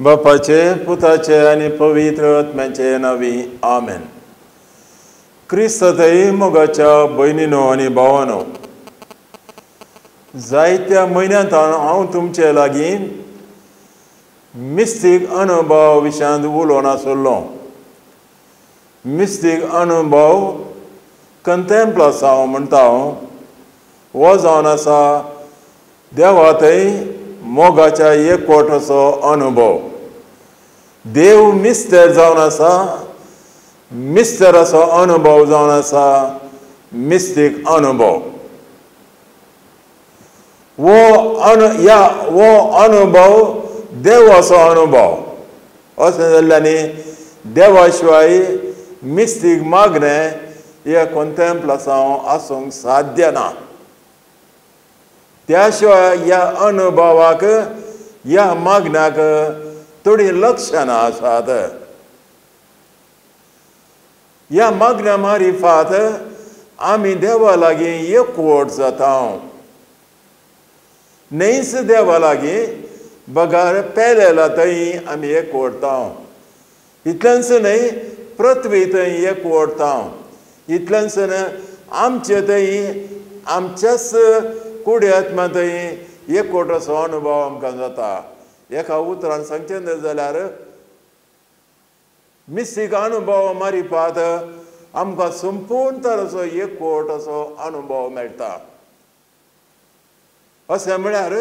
बापाचे पुताचे आनी पवित्र आत्म्याचे नांवी आमेन. क्रिस्तय मोगाच्या भयणीनो आनी भावानो, जायत्या म्हयन्यांत हांव तुमचे लागीं मिस्तीक अनुभव विशयांत उलोवन आसलो. मिस्तीक अनुभव कंतेम्प्लास हांव म्हणटा हांव हो जावन आसा देवा थंय मोगाच्या एकवटाचो अनुभव. देव मिस्तर जावन आसा, मिस्तराचो अनुभव जावन आसा मिस्तीक अनुभव. वो हो अनुभव देवाचो अनुभव अशें जाल्ल्यानी देवा शिवाय मिस्तीक मागणें हे कोंतेम्प्लासांव आसूंक साध्य ना. त्या शिवाय ह्या अनुभवाक ह्या मागण्याक थोडीं लक्षणां आसात. ह्या मागण्या मारिफात आमी देवा लागीं एकवट जाता. न्हयच देवा लागीं बगार पेलेला थंय आमी एकवटता. इतलेंच न्हय पृथ्वी थंय एकवटता. इतलेंच न्हय आमचे थंय आमच्याच कुडी आत्मा थंय एकवटाचो अनुभव आमकां जाता. एका उतरान सांगचें न्हय जाल्यार मिस्तीक अनुभव मारिफात आमकां संपूर्ण तरेचो एकवटाचो अनुभव मेळटा. अशें म्हळ्यार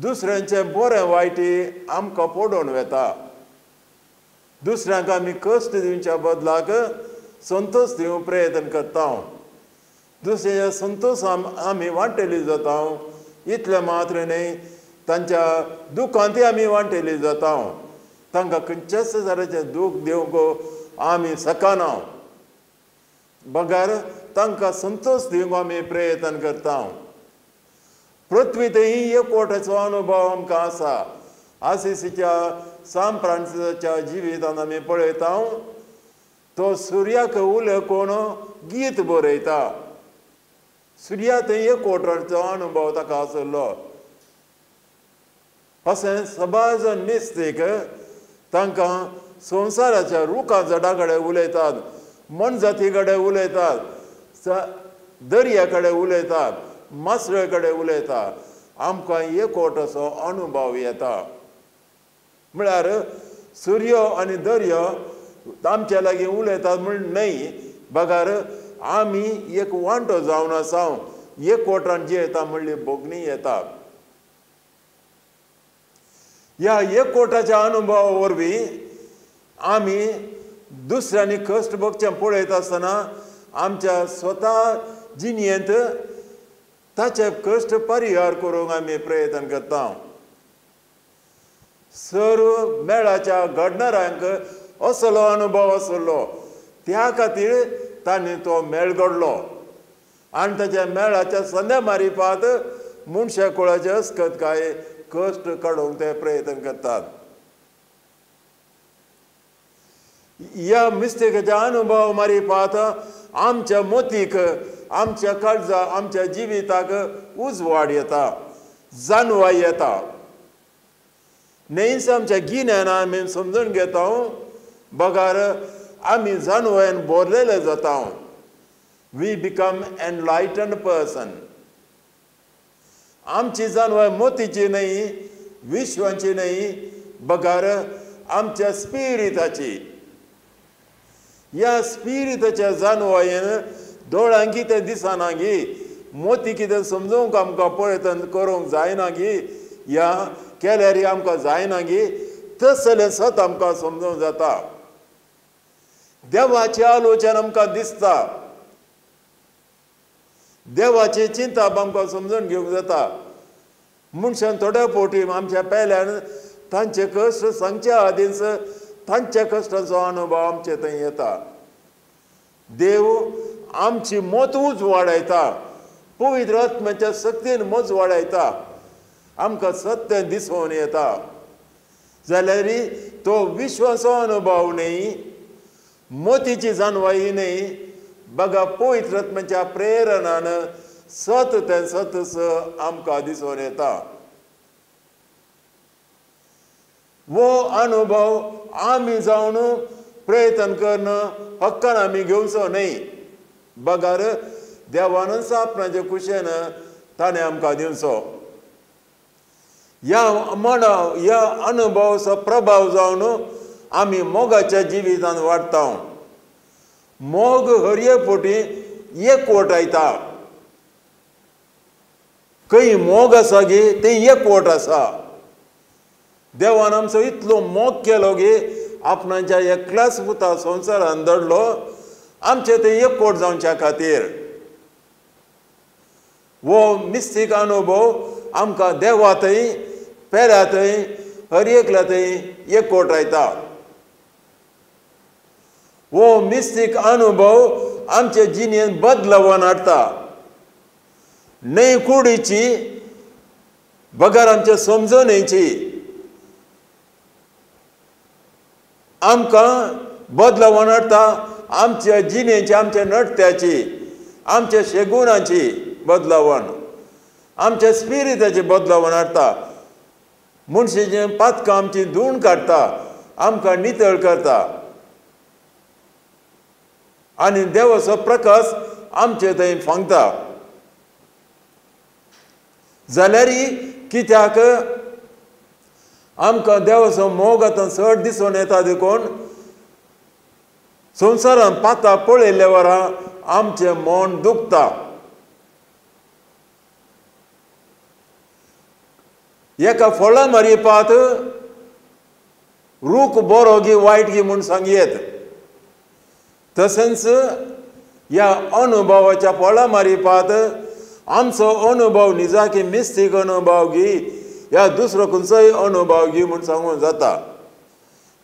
दुसऱ्यांचें बरें वायटी आमकां पडोवन वता. दुसऱ्यांक आमी कश्ट दिवच्या बदलाक संतोश दिवंक प्रयत्न करता. दुसऱ्याच्या संतोश आमी वांटेली जाता. इतलें मात्र न्हय तांच्या दुखांतय आमी वांटेली जाता. तांकां खंयच्याच तरेचें दूख दिवंक आमी शकना, बगर तांकां संतोश दिवंक आमी प्रयत्न करता. पृथ्वी थंय एकवटाचो अनुभव आमकां आसा. आसिसीच्या सांत फ्रांसिसाच्या जिवितांत आमी पळयता तो सुर्याक उलयकोन गीत बरयता. सुर्या थंय एकवटाचो अनुभव ताका आसलो. अशें सबार मिस्तीक तांकां संवसाराच्या रुखां झाडां कडेन उलयतात, मनजाती कडेन उलयतात, दर्या कडेन उलयतात, मासळे कडेन उलयता. आमकां एकवटाचो अनुभव येता. म्हळ्यार सूर्य आनी दर्यो आमच्या लागीं उलयतात म्हण न्हय, बगर आमी एक वांटो जावन आसा, एकवटान जियेता म्हणली भोगणी येता. ह्या एकवटाच्या अनुभवा वरवीं आमी दुसऱ्यांनी कश्ट भोगचें पळयता आसतना आमच्या स्वता जिणेंत ताचे कश्ट परिहार करूंक आमी प्रयत्न करता. सर्व मेळाच्या घडणाऱ्यांक असलो अनुभव आसलो, त्या खातीर तांणी तो मेळ घडलो आनी ताच्या मेळाच्या संद्या मारिफात मनशा कुळाचे अस्कत काय कश्ट काडूंक ते प्रयत्न करतात. ह्या मिस्टेकाच्या अनुभव मारिफात आमच्या मोतीक, आमच्या काळजा, आमच्या जिविताक उजवाड येता, जाणवाय येता. न्हयच आमच्या गिन्यान आमी समजून घेता, बगर आमी जाणवायेन भरलेले जाता. We become enlightened person. आमची जाणवाय मोतीची न्हय, विश्वाची न्हय, बगर आमच्या स्पिरिताची. ह्या स्पिरिताच्या जाणवायेन दोळ्यांक कितें दिसना गी, मोती कितें समजूंक आमकां प्रयत्न करूंक जायना गी, ह्या केल्यार आमकां जायना गी, तसलें सत आमकां समजूंक जाता. देवाची आलोचन आमकां दिसता, देवाची चिंता आमकां समजून घेवंक जाता. मनशान थोड्या फावटी आमच्या पेल्यान तांचे कश्ट सांगच्या आदींच तांच्या कश्टांचो अनुभव आमचे थंय येता. देव आमची मत उजवाडायता, पवित्र आत्म्याच्या शक्तीन मत वाडायता, आमकां सत्य दिसून येता. जाल्यार तो विश्वाचो अनुभव न्हय, मोतीची जाणवाय न्हय, बगा पवित्र आत्म्याच्या प्रेरणान सत तें सतच आमकां दिसून येता. वो अनुभव आमी जावन प्रयत्न करून हक्कान आमी घेवचो न्हय, बगर देवानच आपणाचे कुशेन ताणें आमकां दिवचो. ह्या मना ह्या अनुभवाचो प्रभाव जावन आमी मोगाच्या जिवितान वाडटा. मोग हरये फावटी एकवट येता. खंय मोग आसा गे तें एकवट आसा. देवान आमचो इतलो मोग केलो गे आपणाच्या एकल्याच पुता संवसारान दडलो आमचें तें एकवट जावच्या खातीर. हो मिस्तीक अनुभव आमकां देवा थंय पेल्या थंय हर एकल्या थंय एकवट येता. हो मिस्तीक अनुभव आमचे जिणेंत बदलावन हाडटा. न्हय कुडीची बगर आमचे समजणेची आमकां बदलावन हाडटा. आमच्या जिणेची, आमच्या नडत्याची, आमच्या शेगुणाची बदलावण, आमच्या स्पिरिताची बदलावण हाडटा. मनशाचें पातकां आमची धुवून काडटा, आमकां नितळ करता आनी देवाचो प्रकाश आमचे थंय फांगता. जाल्यार कित्याक आमकां देवाचो मोग आतां चड दिसून येता देखून संवसारान पातां पळयल्ल्या वरां आमचें मन दुखता. एका फळां मारिपात रूख बरो गी वायट गी म्हूण सांगयेत. तशेंच ह्या अनुभवाच्या फळां मारिपात आमचो अनुभव निजाकी मिस्तीक अनुभव गी ह्या दुसरो खंयचोय अनुभव गी म्हूण सांगूंक जाता.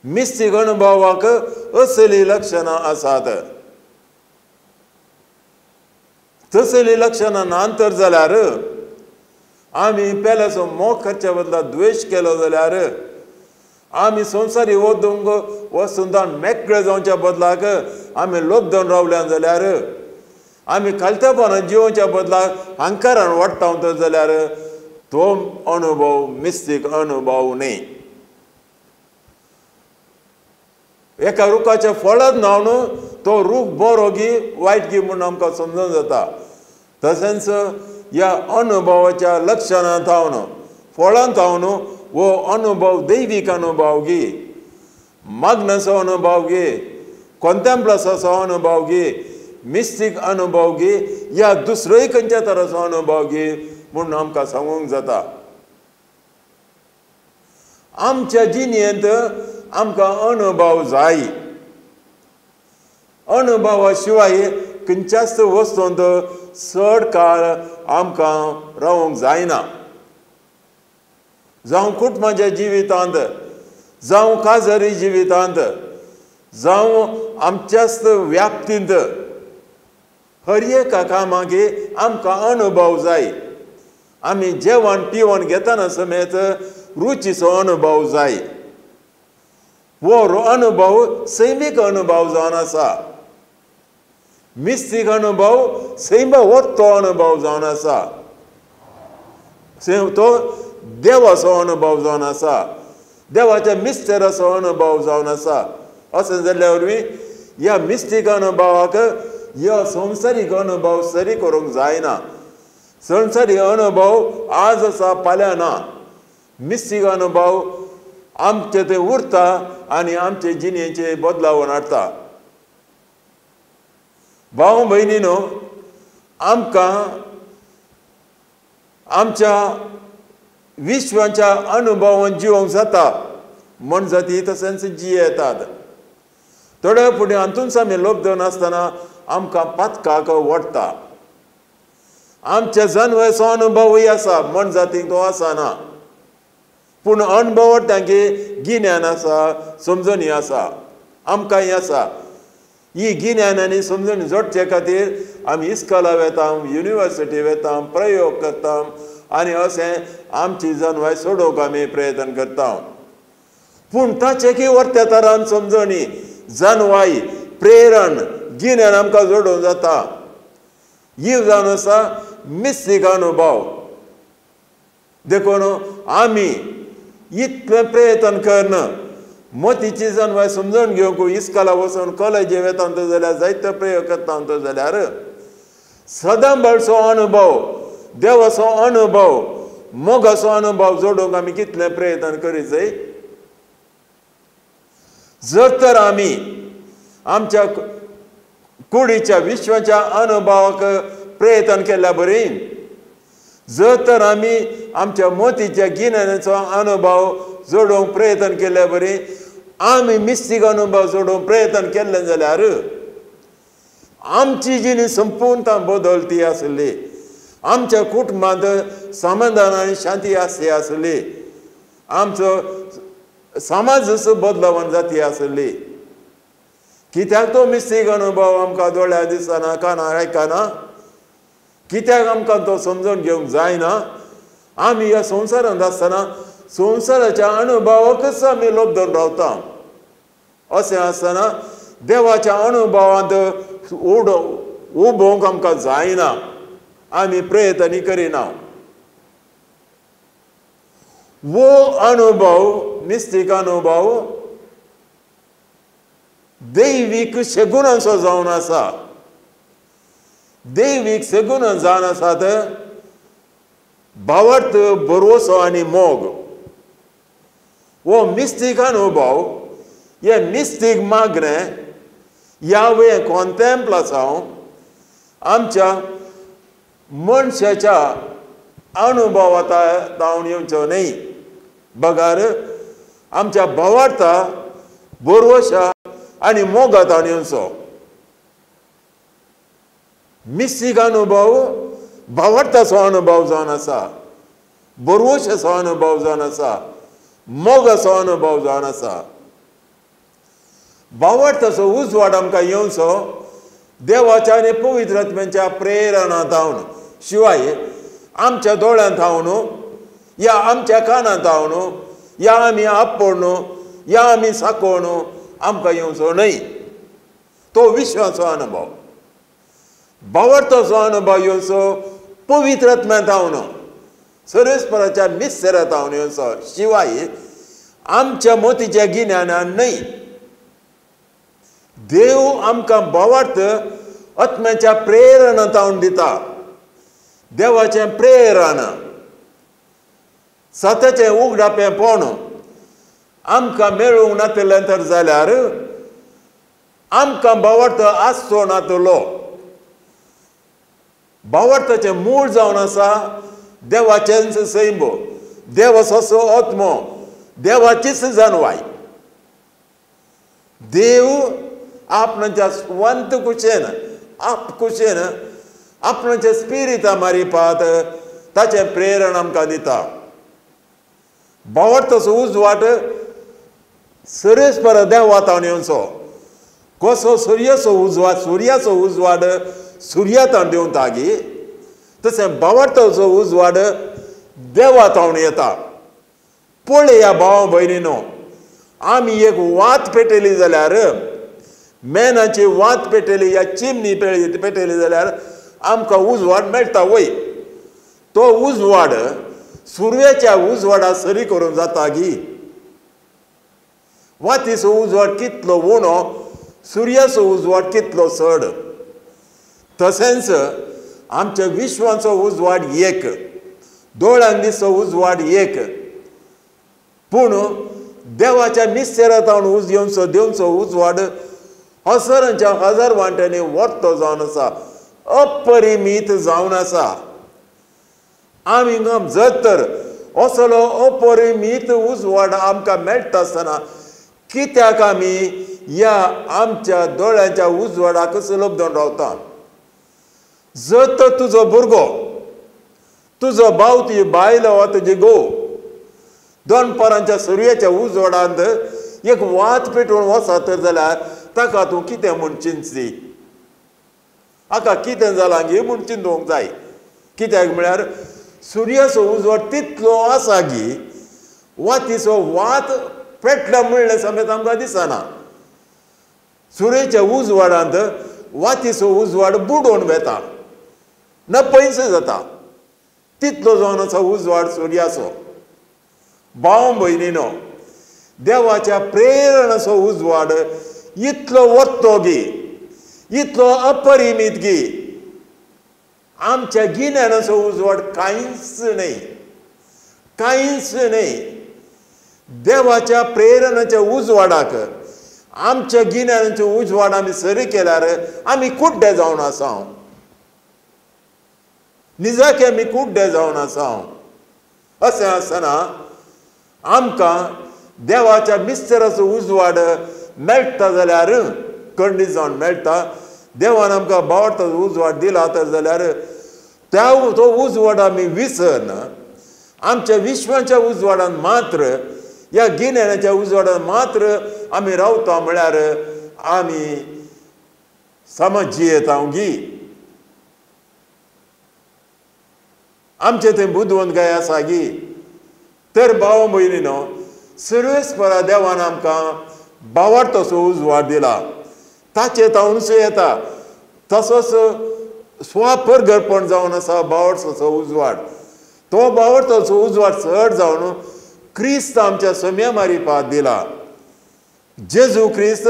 मिस्तीक अनुभवाक असली लक्षणां आसात. तसली लक्षणां ना तर जाल्यार आमी पेल्याचो मोग करच्या बदला द्वेश केलो जाल्यार आमी संवसारी वदूंक वचून मेकळे जावच्या बदलाक आमी लोबदून रावल्यान जाल्यार आमी खालतेपणान जिवोवच्या बदलाक हांकारान वाडटा तर जाल्यार तो अनुभव मिस्तीक अनुभव न्हय. एका रुखाच्या फळांत न्हावन तो रूख बरो गी वायट गी म्हूण आमकां समजून जाता. तशेंच ह्या अनुभवाच्या लक्षणां थावन फळां थावन हो अनुभव दैवीक अनुभव गी, मागण्याचो अनुभव गी, कॉन्टेम्प्लासाचो अनुभव गी, मिस्तीक अनुभव गी या दुसरोय खंयच्या तराचो अनुभव गी म्हूण आमकां सांगूंक जाता. आमच्या जिणेंत आमकां अनुभव जाय. अनुभवा शिवाय खंयच्याच वस्तूंत चड काळ आमकां रावंक जायना. जावं कुटुंबाच्या जिवितांत, जावं काजरी जिवितांत, जावं आमच्याच व्याप्तींत हर एका कामाक आमकां अनुभव जाय. आमी जेवण पिवन घेतना समेत रुचीचो अनुभव जाय. हो अनुभव सैमीक अनुभव जावन आसा. मिस्तीक अनुभव सैमा वरतो अनुभव जावन आसा. तो देवाचो अनुभव जावन आसा, देवाच्या मिस्तेराचो अनुभव जावन आसा. अशें जाल्ल्या वरवीं ह्या मिस्तीक अनुभवाक ह्या संवसारीक अनुभव सरी करूंक जायना. संवसारीक अनुभव आज आसा फाल्यां ना. मिस्तीक अनुभव आमचे थंय उरता आनी आमचे जिणेचे बदलावन हाडटा. भाव भयणीनो, आमकां आमच्या विश्वाच्या अनुभवान जिवंक जाता. मनजाती तशेंच जियेतात. थोड्या फुडें हातूंत आमी लोबदून आसतना आमकां पातकाक ओडटा. आमच्या जनवयाचो अनुभवूय आसा, मनजातीक तो आसना. पूण अनुभव तांगे गिन्यान आसा, समजणी आसा, आमकांय आसा. ही गिन्यान आनी समजणी जोडचे खातीर आमी इस्कोला वेता, युनिवर्सिटी वेता, प्रयोग करता आनी अशें आमची जनवाय सोडोवंक आमी प्रयत्न करता. पूण ताचें की वरत्या तरान समजणी, जनवाय, प्रेरण, गिन्यान आमकां जोडूंक जाता. ही जावन आसा मिस्तीक अनुभव. देखून आमी इतलें प्रयत्न करन मतीची जाणवाय समजून घेवंक इस्कोला वचून कॉलेजी वेता जाल्यार जायते प्रयोग करता जाल्यार सदांबाळचो अनुभव, देवाचो अनुभव, मोगाचो अनुभव जोडूंक आमी कितलें प्रयत्न करीत जाय. जर तर आमी आमच्या कुडीच्या विश्वाच्या अनुभवाक प्रयत्न केल्या बरी, जर तर आमी आमच्या मोतीच्या गिन्यानाचो अनुभव जोडूंक प्रयत्न केल्या बरी, आमी मिस्तीक अनुभव जोडूंक प्रयत्न केल्ले जाल्यार आमची जिणी संपूर्ण बदलती आसली, आमच्या कुटुंबांत समाधान आनी शांती आसली आसली, आमचो समाज बदलावन जाती आसली. कित्याक तो मिस्तीक अनुभव आमकां दोळ्या दिसना, कानार आयकना, कित्याक आमकां तो समजून घेवंक जायना. आमी ह्या संवसारांत आसतना संवसाराच्या अनुभवाकच आमी लोबदून रावता. अशें आसतना देवाच्या अनुभवांत उबोवंक आमकां जायना, आमी प्रयत्न करिना. वो अनुभव, मिस्तीक अनुभव दैवीक शगुनांचो जावन आसा. दैवीक सगुण जावन आसात भावार्थ, भरवसो आनी मोग. हो मिस्तीक अनुभव, हे मिस्तीक मागणें ह्या वे कॉन्टेम्पलासांव आमच्या मनशाच्या अनुभवांत जावन येवचो न्हय, बगर आमच्या भावार्था, भरवशा आनी मोगांत येवचो. मिस्तीक अनुभव भावार्थाचो अनुभव जावन आसा, भरवशाचो अनुभव जावन आसा, मोगाचो अनुभव जावन आसा. भावार्थाचो उजवाड आमकां येवचो देवाच्या आनी पवित्र आत्म्याच्या प्रेरणा जावन, शिवाय आमच्या दोळ्यांत हावन या आमच्या कानांत हावन या आमी आपोवन या आमी साकोवन आमकां येवचो न्हय. तो विश्वाचो अनुभव, भावार्थाचो अनुभव येवचो पवित्र आत्म्यांत हावन, सर्वेस्पराच्या मिस्तेरांत हावन येवचो, शिवाय आमच्या मोतीच्या गिन्यानान न्हय. देव आमकां भावार्थ आत्म्याच्या प्रेरणा जावन दिता. देवाचें प्रेरण, सताचें उगडापेंपण आमकां मेळूंक नातलें तर जाल्यार आमकां भावार्थ आसचो नातलो. भावार्थाचें मूळ जावन आसा देवाचेंच सैम, देवाचो आत्मो, देवाचीच जाणवाय. देव आपणाच्या स्वंत कुशेन, आप कुशेन आपणाच्या स्पिरिता मारिपात ताचें प्रेरण आमकां दिता. भावार्थाचो उजवाड सर्वेस्पर देवातावन येवचो. कसो सुर्याचो उजवाड, सुर्याचो उजवाड सुर्यातावन देंवता गी, तशें भावार्थाचो उजवाड देवातावन येता. पळया भाव भयणीनो, आमी एक वात पेटयली जाल्यार, मेनाची वात पेटयली या चिमणी पेटयली जाल्यार आमकां उजवाड मेळटा वय. तो उजवाड सुर्याच्या उजवाडा सरी करून जाता गी. वातीचो उजवाड कितलो उणो, सुर्याचो उजवाड कितलो चड. तशेंच आमच्या विश्वाचो उजवाड एक, दोळ्यांक दिसचो उजवाड एक, पूण देवाच्या मिस्तेरांत येवचो देवचो उजवाड हजारांच्या हजार वांट्यांनी वर्तो जावन आसा, अपरिमीत जावन आसा. आमी जर तर असलो अपरिमीत उजवाड आमकां मेळटा आसतना कित्याक आमी ह्या आमच्या दोळ्यांच्या उजवाडाकच लब्दून रावता? जर तर तुजो भुरगो, तुजो भाव, तुजी बायल वा तुजी घोव दनपारांच्या सुर्याच्या उजवाडांत एक वात पेटोवन वचत तर जाल्यार ताका तूं कितें म्हूण चिंतची? हाका कितें जालां गे म्हूण चिंतूंक जाय. कित्याक म्हळ्यार सुर्याचो उजवाड तितलो आसा गी वातीचो वात पेटला म्हणलें समेत आमकां दिसना. सुर्याच्या उजवाडांत वातीचो उजवाड बुडोवन वेता, न पयस जाता, तितलो जावन आसा उजवाड सुर्याचो. भाव भयणीनो, देवाच्या प्रेरणाचो उजवाड इतलो वत्तो गी, इतलो अपरिमीत गी, आमच्या गिन्यानाचो उजवाड कांयच न्हय, कांयच न्हय. देवाच्या प्रेरणाच्या उजवाडाक आमच्या गिन्यानाचो उजवाड आमी सरी केल्यार आमी कुड्डे जावन आसा. निजाके आमी कुड्डे जावन आसा. अशें आसतना आमकां देवाच्या मिस्तराचो उजवाड मेळटा जाल्यार खंडीत जावन मेळटा. देवान आमकां बावडताचो उजवाड दिला तर जाल्यार त्या तो उजवाड आमी विसरना. आमच्या विश्वाच्या उजवाडान मात्र, ह्या गिन्यानाच्या उजवाडान मात्र आमी रावता म्हळ्यार आमी समज जियेता गी. आमचे थंय बुदवंत काय आसा गी. तर भाव भयणीनो, सर्वेस्परा देवान आमकां बावडतसो उजवाड दिला, ताचे तावनूच येता. तसोच स्वपरगरपण जावन आसा बावडतसो उजवाड. तो बावडतसो उजवाड चड जावन क्रिस्त आमच्या सम्या मारिपात दिला. जेजू क्रिस्त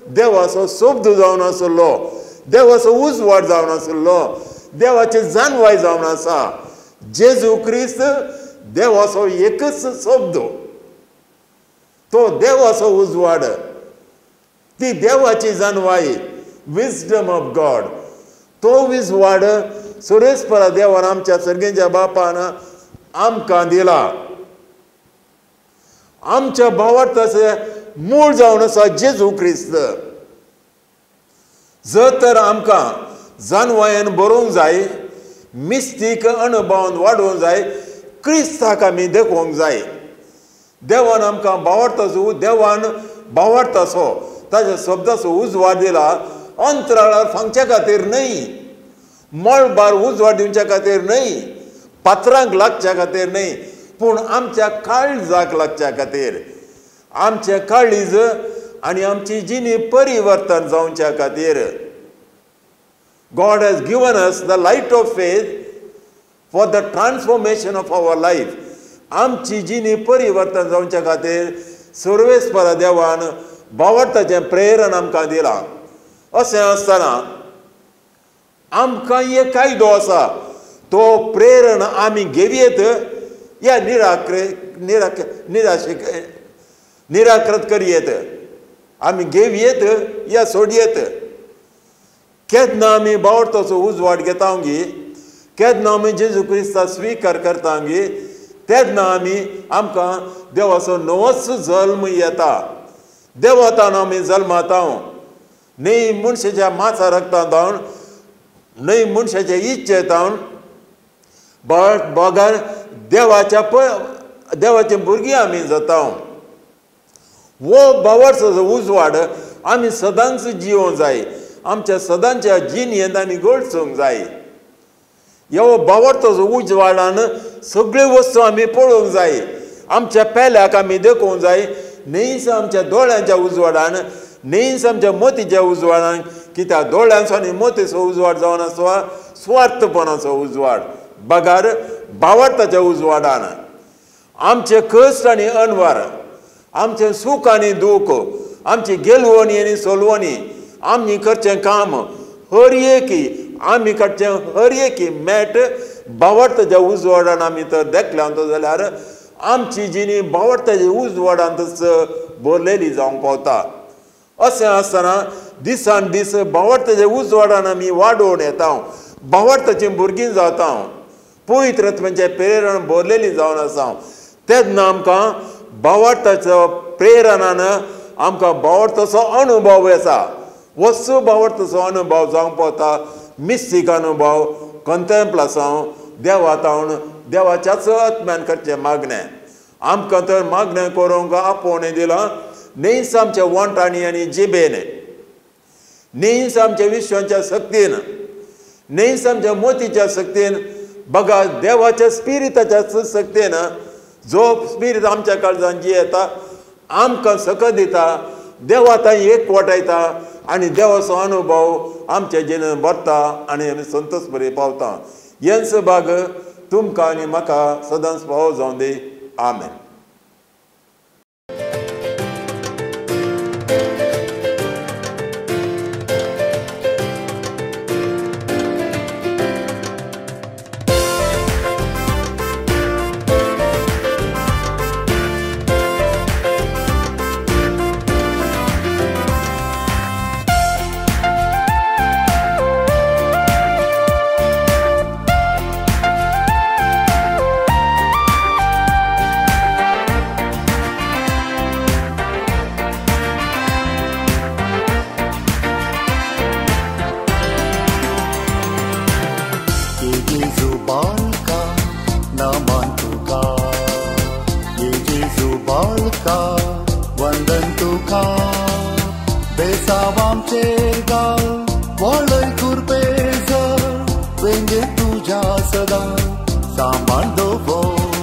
देवाचो शब्द जावन आसलो, देवाचो उजवाड जावन आसलो, देवाची जानवाय जावन आसा. जेजू क्रिस्त देवाचो एकच शब्द, तो देवाचो उजवाड, ती देवाची जानवाय, विजडम ऑफ गॉड. तो उजवाड सुरेशपरा देवान आमच्या सर्गेच्या बापान आमकां दिला. आमच्या भावार्थाचें मूळ जावन आसा जेजू क्रिस्त. जर तर आमकां जानवायेन बरोवंक जाय, मिस्तीक अणभवान वाडोवंक जाय, क्रिस्ताक आमी देखोवंक जाय. देवान आमकां भावार्थाचो, देवान भावार्थाचो ताच्या शब्दाचो उजवाड दिला. अंतराळार फांगच्या खातीर न्हय, मळबार उजवाड दिवच्या खातीर न्हय, पात्रांक लागच्या खातीर न्हय, पूण आमच्या काळजाक लागच्या खातीर, आमचें काळीज आनी आमची जिणी परिवर्तन जावच्या खातीर. God has given us the light of faith for the transformation of our life. आमची जिणी परिवर्तन जावच्या खातीर सर्वेस्परा देवान बावडताचें प्रेरण आमकां दिलां. अशें आसतना आमकां एक कायदो आसा, तो प्रेरण आमी घेवयेत या निराकृत करयेत, आमी घेवयेत या सोडयेत. केन्ना आमी बावडताचो उजवाड घेता गी, केन्ना आमी जेजू क्रिस्ता स्विकार करता गी, तेन्ना आमी आमकां देवाचो नवोच जल्म येता. देवतान आमी जल्माता न्हय मनशाच्या मासा रगतान जावन, न्हय मनशाच्या इच्छेतावन, बगर देवाच्या देवाच्या भुरगीं आमी जाता. हो बावडचो उजवाड आमी सदांच जिवोंक जाय, आमच्या सदांच्या जिणेंत आमी गळसूंक जाय. ह्या बावडचो उजवाडान सगळ्यो वस्तू आमी पळोवंक जाय, आमच्या पेल्याक आमी देखोवंक जाय. न्हयच आमच्या दोळ्यांच्या उजवाडान, न्हयच आमच्या मोतीच्या उजवाडान, कित्याक दोळ्यांचो आनी मोतीचो उजवाड जावन आसा स्वार्थपणाचो उजवाड, बगर बावडताच्या उजवाडान आमचे कश्ट आनी अनवार, आमचें सूख आनी दूख, आमची गेलवणी आनी सोलवणी, आमी करचें काम हर एकी, आमी काडचें हर एकी मेट बावडताच्या उजवाडान आमी तर देखल्या जाल्यार आमची जिणी बावडताच्या उजवाडांतच भरलेली जावंक पावता. अशें आसतना दिसान दीस बावडताच्या उजवाडान आमी वाडोवन येता, बावडताचीं भुरगीं जाता, पवित्र आत्म्याचें प्रेरण भरलेली जावन आसा. तेन्ना आमकां बावडताचो प्रेरणान आमकां बावडताचो अणभव येता. वस्तू बावडताचो अणभव जावंक पावता, मिस्तीक अणभव, कंतेम्पलासांव देवा तावन देवाच्याच आत्म्यान करचें मागणें. आमकां तर मागणें करूंक आपोवणें दिलां न्हयच आमच्या वोंटांनी आनी जिबेन, न्हयच आमच्या विश्वाच्या शक्तीन, न्हयच आमच्या मोतीच्या शक्तीन, बघा देवाच्या स्पिरिताच्या शक्तीन. जो स्पिरीत आमच्या काळजान जी येता आमकां सकत दिता, देवा थंय एक वाटायता आनी देवाचो अनुभव आमच्या जिणेंत भरता आनी आमी संतोष बरी पावता. हेंच भाग तुमकां आनी म्हाका सदांच फावो जावं दी. आमेन. बाळका वंदन तुका बेसांव आमचेर घाल वळय कुरपेज वेंगे तुज्या सदां सांबाळ दवर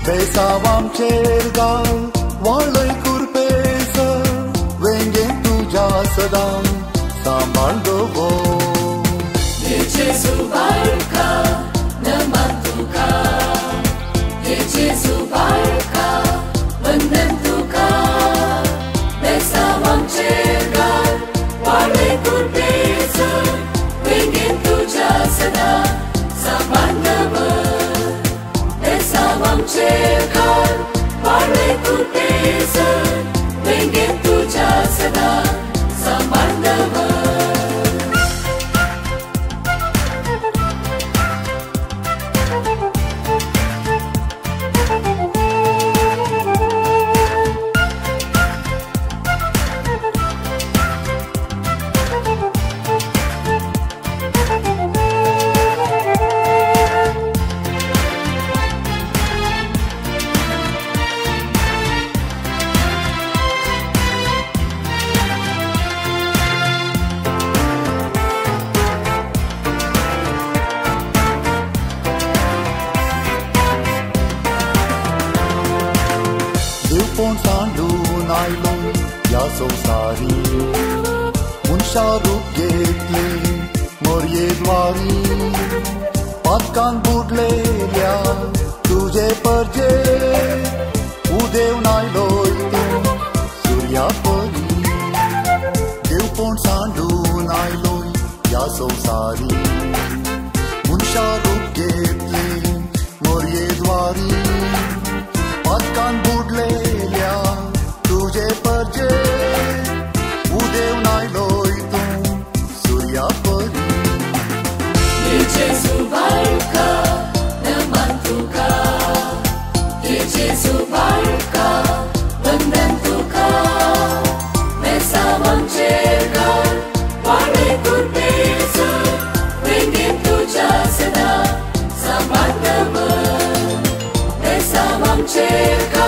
बेसांव आमचेर घाल वळय कुरपेज वेंगे तुज्या सदां सांबाळ दवर. Gesù barca, naman tuka. Gesù barca, vandan tuka. Besawang chegar, wale kurpesa, wengin tuja sada, saman davar. Besawang chegar, wale kurpesa, wengin tuja sada, saman davar. देवपण सांडून आयलो ह्या संवसारी मनशा रूप घेतले मोरये द्वारी पातकान बुडलेल्या तुजे परजे उदेवन आयलोय तूं सुर्या परी. देवपण सांडून आयलोय ह्या संवसारी मनशा रूप घेतले मोरये द्वारी पातकान बुडलेल्या तुजे परजे उदेवन आयलोय तूं सुर्या परी. Gesù barca, naman tuka. Gesù barca, vandan tuka. Besawang chegar, wale kurpesa, wengin tuja sada, saman davar. Besawang chegar.